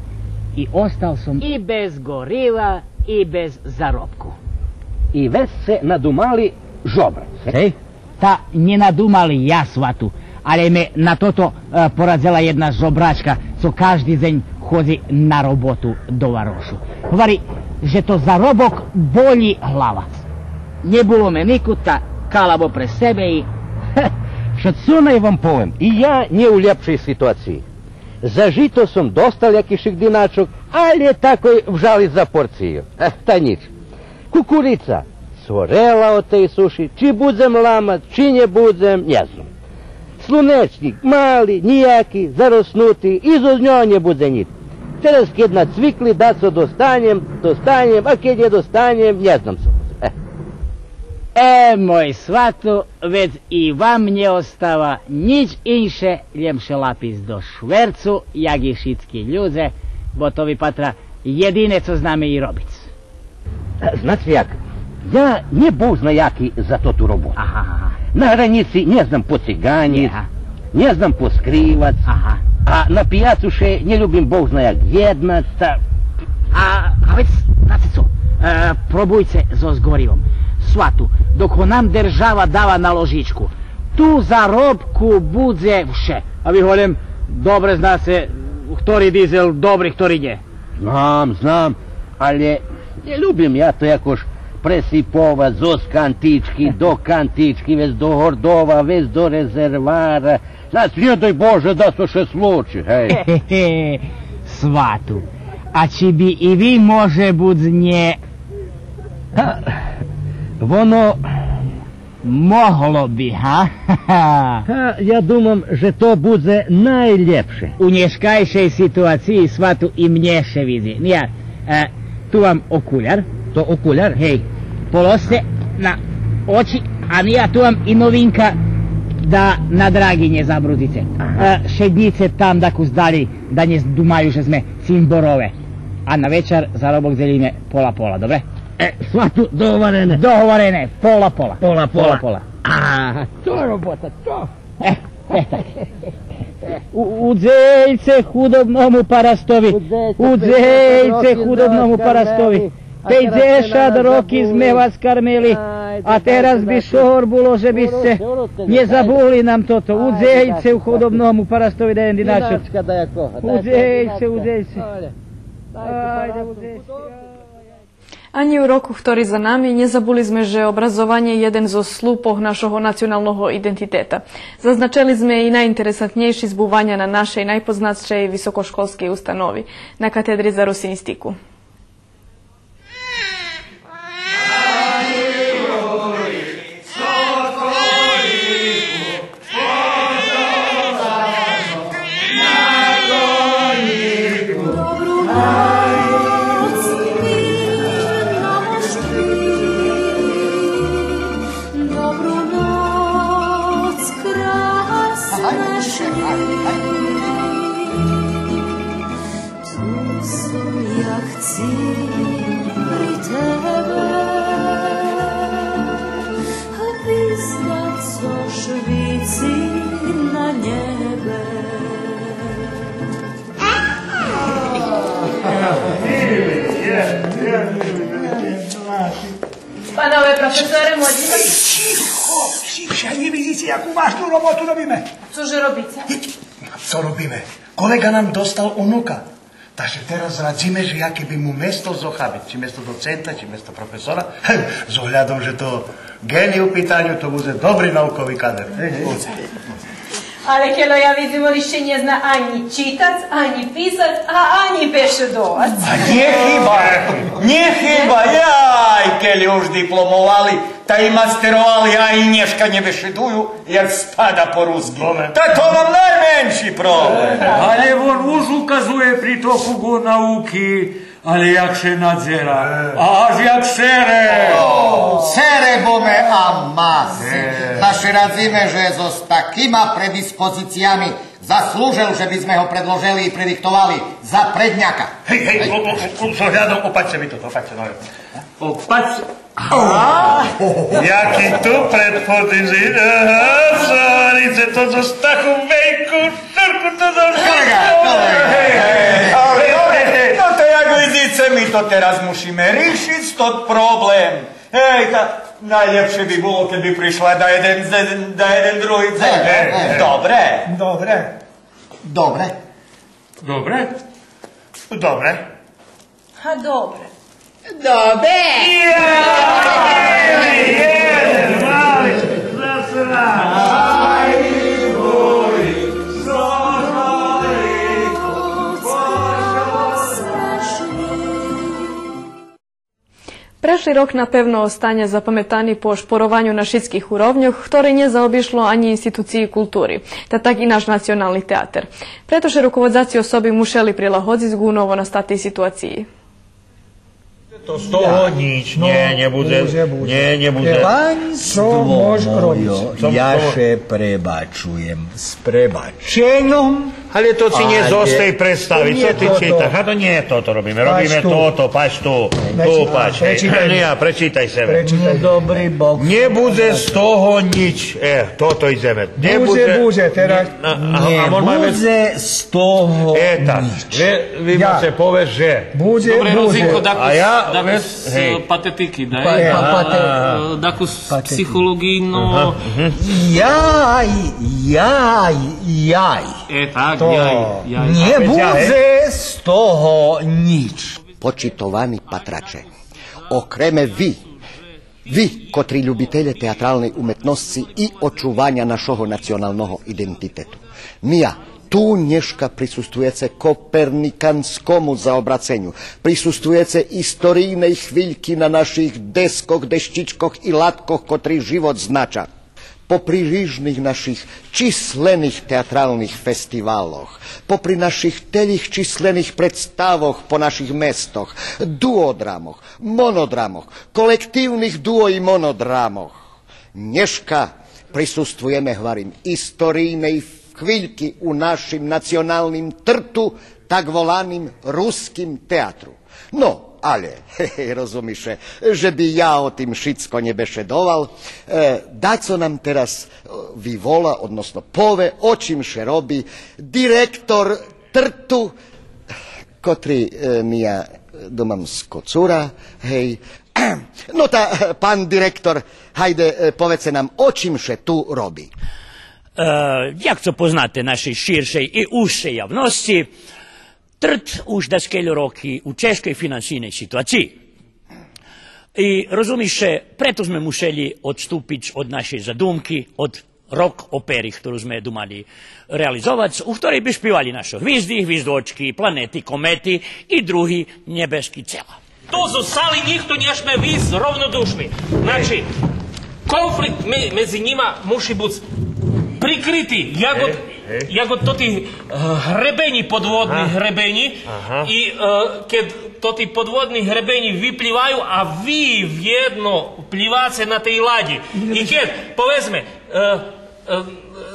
и остал сом и без горива, и без заробку. И вец сце надумали жобрац, гей? Та нє надумал я, свату, але ме на тото, е, порадзела єдна жобрачка, цо кажди дзень ходзи на роботу до варошу. Говори же то заробок болї главац. Нє було ме никуд, та калабо пре себе и... Ше, цо най вам повем, и я нє у лєпшей ситуациї. За жито сом достал якишик диначок, але такой вжали за порцию. Е, та нїч. Кукурица сгорела од тей суши, чи будзем ламац, чи нє будзем, нє знам. Слунечнїк мали, нїяки, зароснути, и зоз нього нє будзе нїч. Тераз кед нацвикли, дацо достанєм, достанєм, а кед нє достанєм, нє знам цо будзе. Е. Е, мой свату, вец и вам нє остава нїч инше, лєм ше лапиц до шверцу, як и шицки людзе, бо то випатра єдине цо знаме и робиц. Знаце як, я нє Бог зна яки за тоту роботу. Ага, ага. На гранїци нє знам поциганиц, ага, нє знам поскривац, ага, а на пияцу ше нє любим Бог зна як єднац, та... А, а вец, знаце цо, е, пробуйце зоз горивом. Свату, док го нам держава дава на ложичку, ту заробку будзе вше. А ви голєм добре знаце хтори дизел добри, хтори нє. Знам, знам, але нє любим я то якош пресиповац зоз кантички до кантички, вец до Гордова, вец до резервоара. Знац, нє дай Боже, да цо ше случи, гей. Свату. А чи би и ви, може буц, нє... Га, воно... Могло би, га? Га, я думам же то будзе найлєпше. У нєшкайшей ситуациї, свату, и мнє ше видзи. Ня, е, ту вам окуляр. То окуляр? Гей, положце на очи, а ня ту вам и новинка да на драги нє забрудзице. Ага. Е, шеднїце там дакус далєй, да нє думаю же зме цимборове. А на вечар заробок дзелїме пола-пола, добре? Е, свату, договорене. Договорене, пола-пола. Пола-пола. Пола-пола. Ага, то робота, то. Е, е, так. У-, удзельце худобному парастови. Удзельце худобному парастови. Пейдзешат роки зме вас кармели, а тераз би шор було же би сце нє забули нам тото. Удзельце худобному парастови да єден диначок. Удзельце, удзельце. Айде, удзельце. Анї у року хтори за нами нє забули зме же образованє єден зоз слупох нашого националного идентитета. Зазначели зме и найинтересантнєйши збуваня на нашей найпознатшей високошколскей установи, на Катедри за русинистику. Панове професоре, млади... Тихо, тихо, нє видзице яку важну роботу робиме? Цо же робице? Цо робиме? Колеґа нам достал унука. Та ше тераз радзиме же яке би му место зохабиц, чи место доцента, чи место професора, з оглядом же то ґений у питаню, то будзе добри наукови кадер. Гей, гей. Будзе. Але кельо я видзим, он ище нє зна анї читац, анї писац, а анї бешедовац. А нє хиба, нє хиба, яй, кельо уж дипломовали, та и мастеровали, а и нєшка нє бешедую, як стада по руски. Та то нам найменши проблем. Але вон уж указує притоку го науки, але як ше надзера, аж як сере. О, сере, бо ме, а мас. Е. Та ше радзиме же зоз такима предиспозициями заслужел же би зме го предложели и предиктовали за предняка. Гей, гей, о, о, о, з оглядом, опатьце ми тото, опатьце, но. Опатьце. Ага. Яки ту предподизи-, ага, зорице, то зоз таку вельку шурку, то зоз... Колеґа, колеґа. Гей, гей, гей. Но то як видзице, ми то тераз мушиме ришиц тот проблем. Гей, та найлєпше би було кед би пришла да єден дзе-, да єден други дзень. Гей, гей. Добре. Добре. Добре. Добре? Добре. А, добре. Добре! Прешли рок напевно останє запаметани по шпорованю на шицких уровньох, хторе нє заобишло анї институциї култури, та так и наш Национални театер. Прето ше руководзаци особи мушели прилагодзиц ґу новонастатей ситуациї. То з того нїч. Но, нє, нє будзе. Будзе, будзе. Нє, нє будзе. Пан, цо мож робиц? Цо, я цо ше пребачуєм, з пребаченьом. Але то ци нє зостей представиц, цо ти читаш? А то нє тото робиме. Робиме тото, пач ту. Ту, пач, гей. Пречитай. Нє, пречитай себе. Пречитай. Добри Бог. Нє будзе з того нїч. Е, тото идземе. Нє будзе, будзе, тераз. А, а, а мож маме... Нє будзе з того нїч. Е, так. Ви, ви маше повесц же. Будзе, будзе. Добре, Розинко, дакус, а я, дакус, вец, гей, патетики, дай. Па-, па-, пате-, е, дакус психолоґийно. Ага. Яй, яй, яй. Е, так, яй, яй. Нє будзе з того нїч. Почитовани патраче, окреме ви, ви, котри любителє театралней уметносци и очуваня нашого националного идентитету. Ния ту нєшка присуствуєце коперниканскому заобраценю, присуствуєце историйней хвильки на наших дескох, дещичкох и латкох, котри живот знача. Попри рижних наших числених театралних фестивалох, попри наших телїх числених представох по наших местох, дуодрамох, монодрамох, колективних дуо и монодрамох, нєшка присуствуєме, гварим, историйней хвильки у нашим националним Трту, так воланим Руским театру. Но, але, хе, хе, розуми ше, же би я о тим шицко нє бешедовал, е, дацо нам тераз, е, вивола, односно пове, о чим ше роби директор Трту, котри, е, ми я думам з Коцура, гей. Но та, е, пан директор, гайде, е, поведзе нам, о чим ше ту роби. Е, як цо познате нашей ширшей и узшей явносци, Трт уж даскельо роки у чежкей финансийней ситуациї. И, розумиш ше, прето зме мушели одступиц од нашей задумки, од рок-опери, хтору зме думали реализовац, у хторей би шпивали нашо гвизди, гвиздочки, планети, комети и други нєбески цела. То зоз сали нїхто нє шме висц ровнодушни. Значи, конфликт ме-, медзи нїма муши буц прикрити, як од, як од тоти, е, гребенї, подводни гребенї. Ага. И, е, кед тоти подводни гребенї виплїваю, а ви вєдно плїваце на тей ладї. И кед, поведзме, е, е,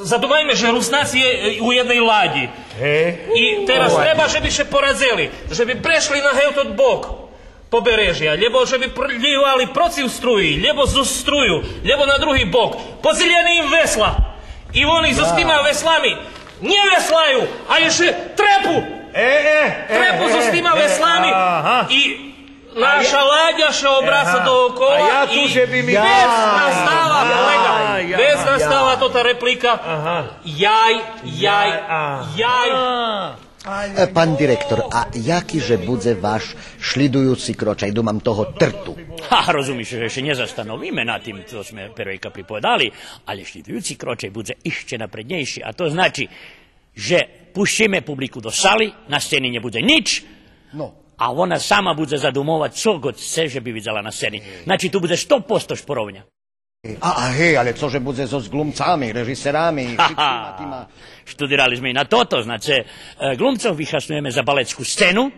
задумайме же Руснаци є, е, у єдней ладї. Гей. И тераз треба же би ше порадзели, же би прешли на гевтот бок побережя, лєбо же би плївали процив струї, лєбо зоз струю, лєбо на други бок. Подзелєне им весла. И вони зоз тима веслами нє веслаю, але ше трепу. Е, е, е, трепу зоз тима веслами. Ага. И наша ладя ше обраца доокола. А я ту же би ми... Вец настала, я, колека, я, вец настала тота реплика. Ага. Яй, яй, яй. А. Е, пан директор, а яки же будзе ваш шлїдуюци кроч, ай думам того Трту? Ха, розумиш же ше нє застановиме на тим цо зме первейка приповедали, але шлїдуюци кроч ай будзе ище напреднєйши, а то значи же пущиме публику до сали, на сцени нє будзе нїч, а вона сама будзе задумовац цо ґод сце же би видзела на сцени. Значи, ту будзе сто посто шпоровня. А, а гей, але цо же будзе зоз ґлумцами, режисерами, шицкима тима? Штудирали зме и на тото, знаце, е, ґлумцох вихаснуєме за балецку сцену,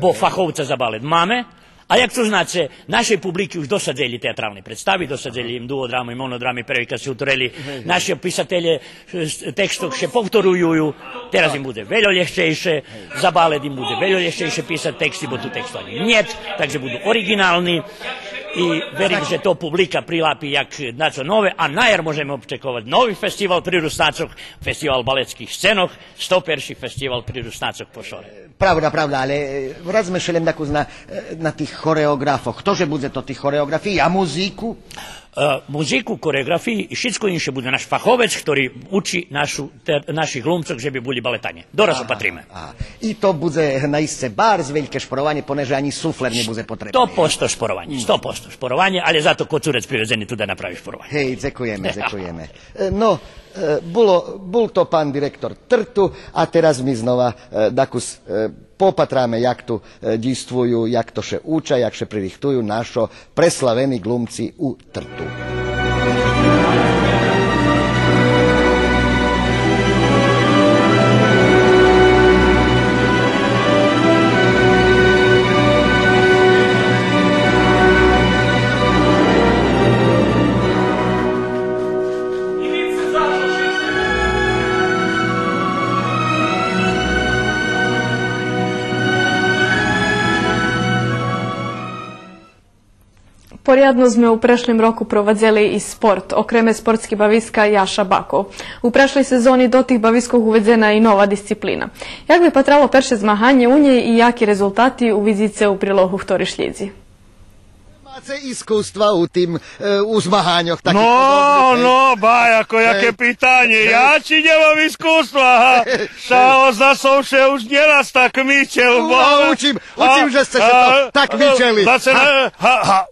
бо фаховца за балет маме, а як цо знаце, нашей публики уж досадзели театрални представи, досадзели им дуодрами, монодрами, первейка ше уторели, наши писателє, е, с-, текстох ше повторую, тераз им будзе вельо лєгчейше, за балет им будзе вельо лєгчейше писац тексти, бо ту тексту анї нєт, так же буду ориґинални. И верим же то публика прилапи як нацо нове, а на яр можеме очековац нови фестивал при Руснацох, фестивал балетских сценох, сто перши фестивал при Руснацох по шоре. Правда, правда, але, е, врацме ше лєм дакус на, е, на тих хореоґрафох. Хто же будзе тоти хореоґрафиї, а музику? Е, музику, хореоґрафиї и шицко инше будзе наш фаховец, хтори учи нашу, те, наших ґлумцох же би були балетанє. Дораз опатриме. Ага. И то будзе наисце барз вельке шпорованє, понеже анї суфлер нє будзе потребни. Сто посто шпорованє, сто посто шпорованє, але зато Коцурец приведзени ту да направи шпорованє. Гей, дзекуєме, дзекуєме. Е, но, е, було, бул то пан директор Трту, а тераз ми знова, е, дакус, е, попатраме як ту, е, дїйствую, як то ше уча, як ше пририхтую нашо преславени ґлумци у Трту. Порядно зме у прешлим року провадзели и спорт, окреме спортски бависка Яша Баков. У прешлей сезони до тих бавискох уведзена и нова дисциплина. Як випатрало перше змаганє у нєй и яки резултати, увидзице у прилогу хтори шлїдзи. Маце искуства у тим, е, у змаганьох таких подобних, гей? Но, но, ба, яко, яке питанє. Гей. Я чи нємам искуства, га? Ша, за сом ше уж нєраз такмичел, ба. А учим, учим же сце ше то такмичели. Га, га, га.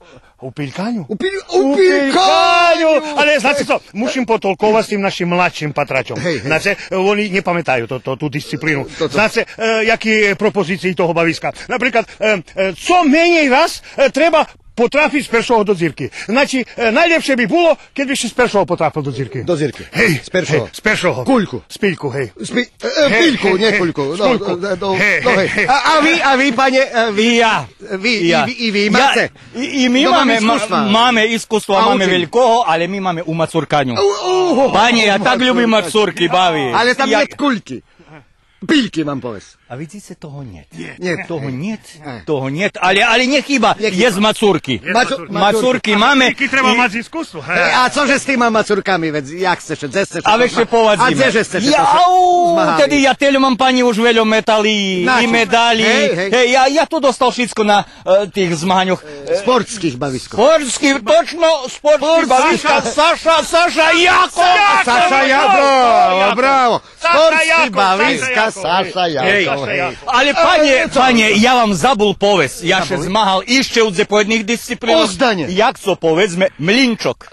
У пильканю? У пиль-, у пильканю! Але знаце цо, мушим потолковац з тим нашим младшим патрачом. Гей, гей. Знаце, вони нє паметаю то, то, ту дисциплину. То, то. Знаце, е, яки пропозициї того бависка? Наприклад, е, е, цо менєй раз, е, треба потрафиц з першого до дзирки. Значи, е, найлєпше би було кед би ше з першого потрафел до дзирки. До дзирки. Гей, з першого. Гей, з першого. Кульку. З пильку, гей. З пи-, е, е, гей, пильку, гей, нє гей, кульку. З кульку. Но, до, гей, до, гей, гей. А, а ви, а ви, пане, е, ви? И я. Ви, и ви, и ви маце? И, и ми маме, ма-, маме искуства, маме велького, але ми маме у мацурканю. Пане, я так любим мацурки, бави. Але там нєт кульки. Пильки мам повесц. А видзице, того нєт. Нєт. Того нєт, того нєт, але, але нє хиба, єст мацурки. Мацурки маме. Тільки треба мац искуство. Гей, а цо же з тима мацурками, вец як сце ше, дзе сце ше? А вец ше повадзиме. А дзе же сце ше змагали? Теди я тельо мам, пане, уж вельо метали и медали. Гей, гей. Гей, я, я то достал шицко на, е, тих змаганьох. Спортских бавискох. Спортски, точно, спортски бависка. Саша, Саша Яков! Саша Яков, браво, браво! Спортски бависка Саша Яков. Гей. Але, пане, пане, я вам забул повесц, я ше змагал ище у дзепоєдних дисциплинох. Озда нє. Як цо, поведзме, млинчок.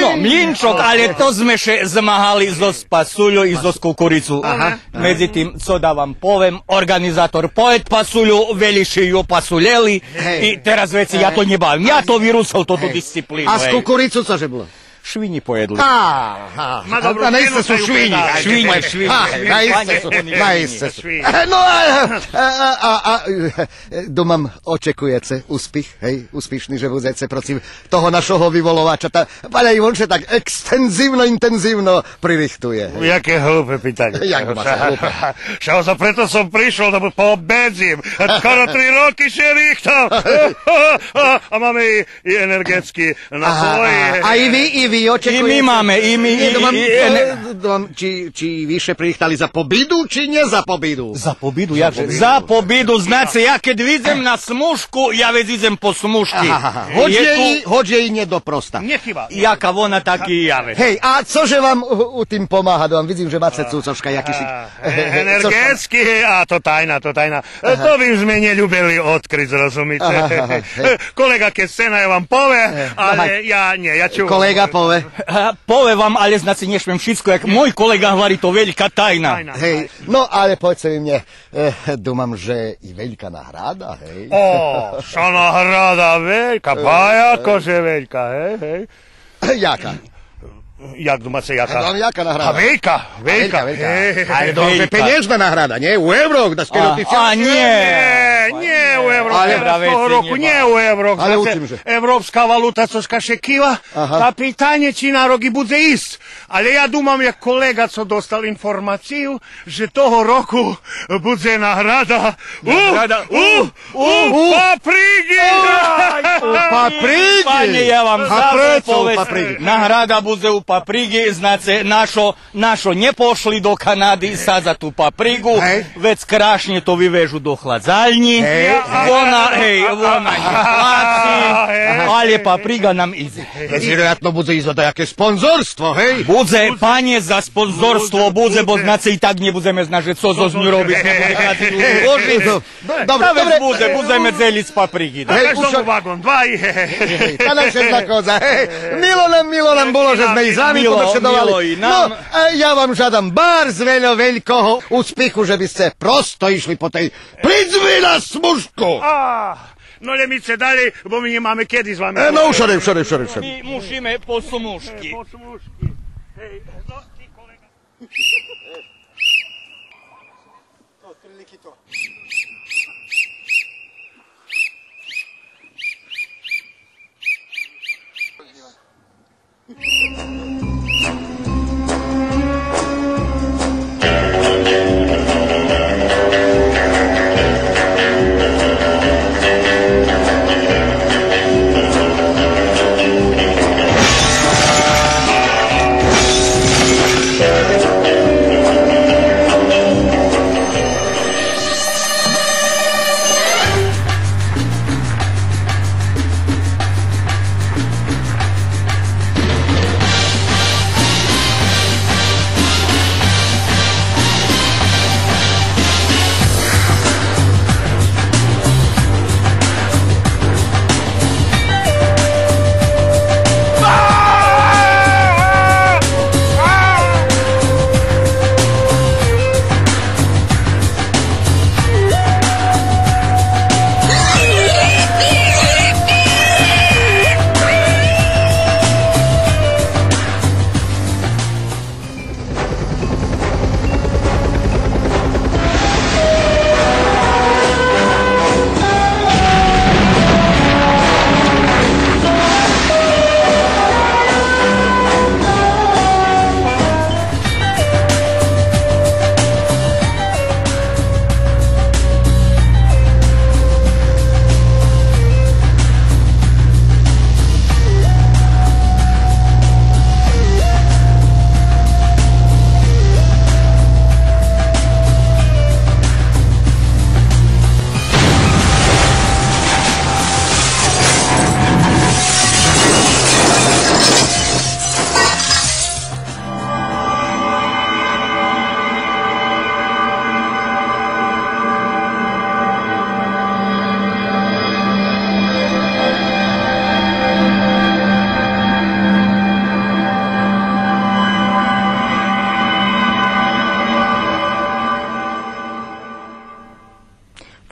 Но, млинчок, але то зме ше змагали зоз пасульо и зоз кукурицу. Медзитим, цо да вам повем, орґанизатор поєд пасулю, вели ше ю пасулєли, и тераз вецей я то нє бавим. Я то вирусел, тоту дисциплину. А з кукурицу цо же було? Швинї поєдли. Ага. А наисце су швинї. Швинї, швинї. А, наисце су, наисце су. Но, а, а, а, думам, очекуєце успих, гей, успишни же будзеце процив того нашого виволовача. Та, пане, и вон ше так екстензивно, интензивно пририхтує, гей. Яке глупе питанє. Як маше глупе? Ша, ша, прето сом пришол, да му победзим. Скоро три роки ше рихтам. А маме и и енерґетски напої. Ага, ага. А и ви, и ви очекуєце? И ми маме, и ми, и, и, и ене-, чи, чи ви ше пририхтали за побиду, чи нє за побиду? За побиду, як же? За побиду, знаце, я кед видзем на смужку, я вец идзем по смужки. Ага, ага. Гоч є и, гоч є и нє допроста. Нє хиба. Яка вона, так и я вец. Гей, а цо же вам у, у тим помага? Вам видзим же маце цуцошка якишик. Е, енерґетски, а то тайна, то тайна. Е, то би зме нє любели одкриц, розумите. Ага, ага, гей. Е, колеґа кед сце, най вам пове, але я нє, я чувам. Колеґа пове. Е, пове вам, але, знаце, нє шмем шицко, як мой колеґа гвари, то велька тайна. Тайна. Гей, но, але поведзце ви мнє, е, думам же и велька награда, гей. О, ша награда велька, па яко же велька, гей, гей. Яка? Як думаце, яка? Гварим, яка награда? А велька, велька. А, велька, велька. Гей, гей, гей. Але то же пенєжна награда, нє? У еврох, да сте... А, а, нє. Нє, нє у еврох. Але того року нє у еврох. Але у чим же? Европска валута цошка ше кива. Ага. Та питанє чи на рок и будзе исто. Але я думам, як колеґа цо достал информацию, же того року будзе награда у, у, у паприґи! Ай, у паприґи! Пане, я вам забул повесц. Награда будзе у паприґи, знаце, нашо, нашо нє пошли до Канади садзац ту паприґу, вец крашнє то вивежу до хладзальнї. Гей. Вона, гей, вона нє плаци, але паприґа нам идзе. Вероятно, будзе и за даяке спонзорство, гей? Будзе, пане, за спонзорство будзе, бо, знаце, и так нє будземе знац же цо зоз ню робиц, нє будзе ложиц. Добре, добре. Будзе, будземе дзелиц паприґи, да? Гей, каждому ваґон, два и гей, гей, гей. Та наша коза, гей. Мило нам, мило нам було же зме и з вами побешедовали. Мило и нам. Но, а я вам жадам барз вельо велького успиху, же би сце просто ишли по тей придзми на смужку. А, но лєм идзце далєй, бо ми нє маме кеди з вами. Е, но, ушорей, ушорей, ушорей, ушорей. Ми мушиме по смужки. По смужки. Гей, но, ти колеґа. Отприлики то.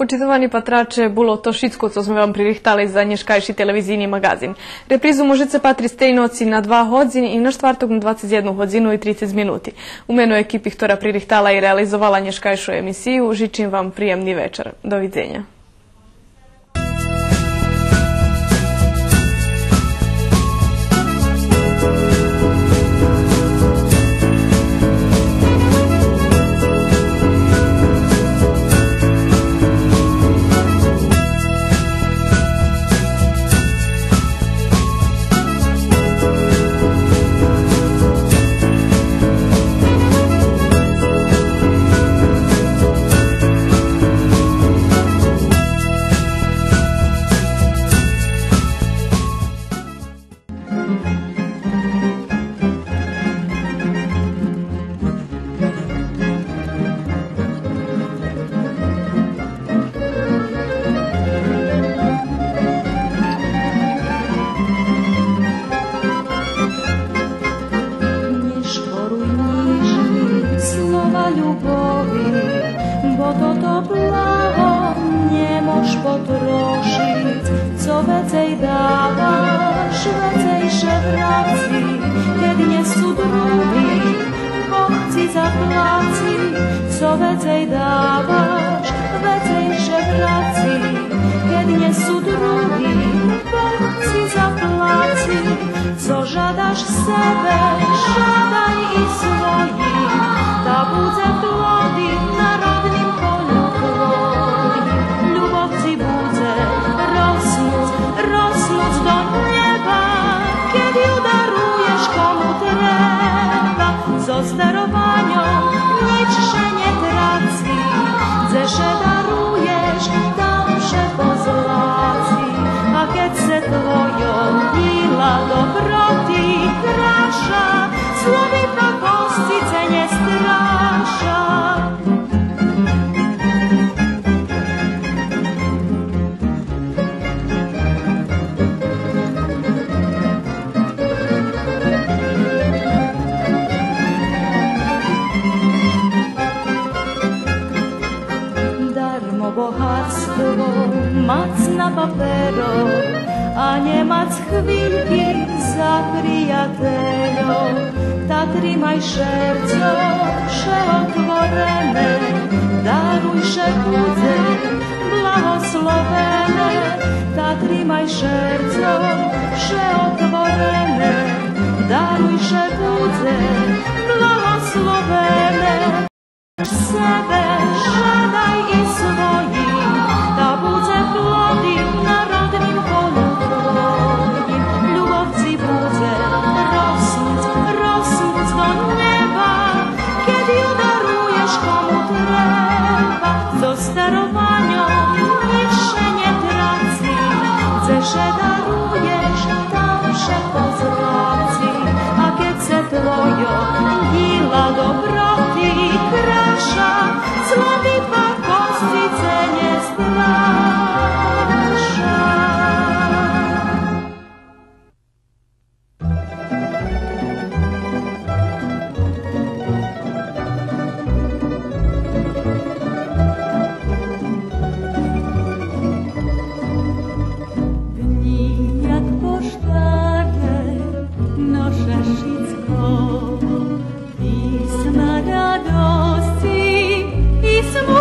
Почитовани патраче, було то шицко цо зме вам пририхтали за нєшкайши телевизийни маґазин. Репризу можеце патриц тей ноци на два годзини и на штварток на двацец єдну годзину и трицец минути. У мено екипи хтора пририхтала и реализовала нєшкайшу емисию, жичим вам приємни вечар. Довидзеня. Нє шкоруй нїжни слова любови, бо тото благо нє мож потрошиц. Цо вецей даваш, вецей ше враци, кед нє су други, Бог ци заплаци. Цо вецей даваш, вецей ше враци, кед нє су други, Бог ци заплаци. Цо жадаш себе, жадай и своїм, та будзе плоди на родним полю твоїм. Любов ци будзе роснуц, роснуц до нєба, кед ю даруєш кому треба. Зоз дарованьом нїч ше нє трац, Дзе ше даруєш, там ше позлаци, а кед се твойо дїла доброти краша, злови пакости це нє страша. Дармо богатство мац на паперо, а нє мац хвильки за приятельо. Та тримай шерцо вше отворене, даруй ше будзе благословене. Та тримай шерцо вше отворене, даруй ше будзе благословене. Себе жадай и своїм, та будзе плоди на родним полю твоїм. Любов ци будзе роснуц, роснуц до нєба, кед ю даруєш кому треба. Зоз дарованьом нїч ше нє трац, Дзе ше даруєш, там ше позлаци, а кед се твойо дїла доброти краша, злови пакости це нє страша. Днї як поштарє ноше шицко, писма радости и смутку.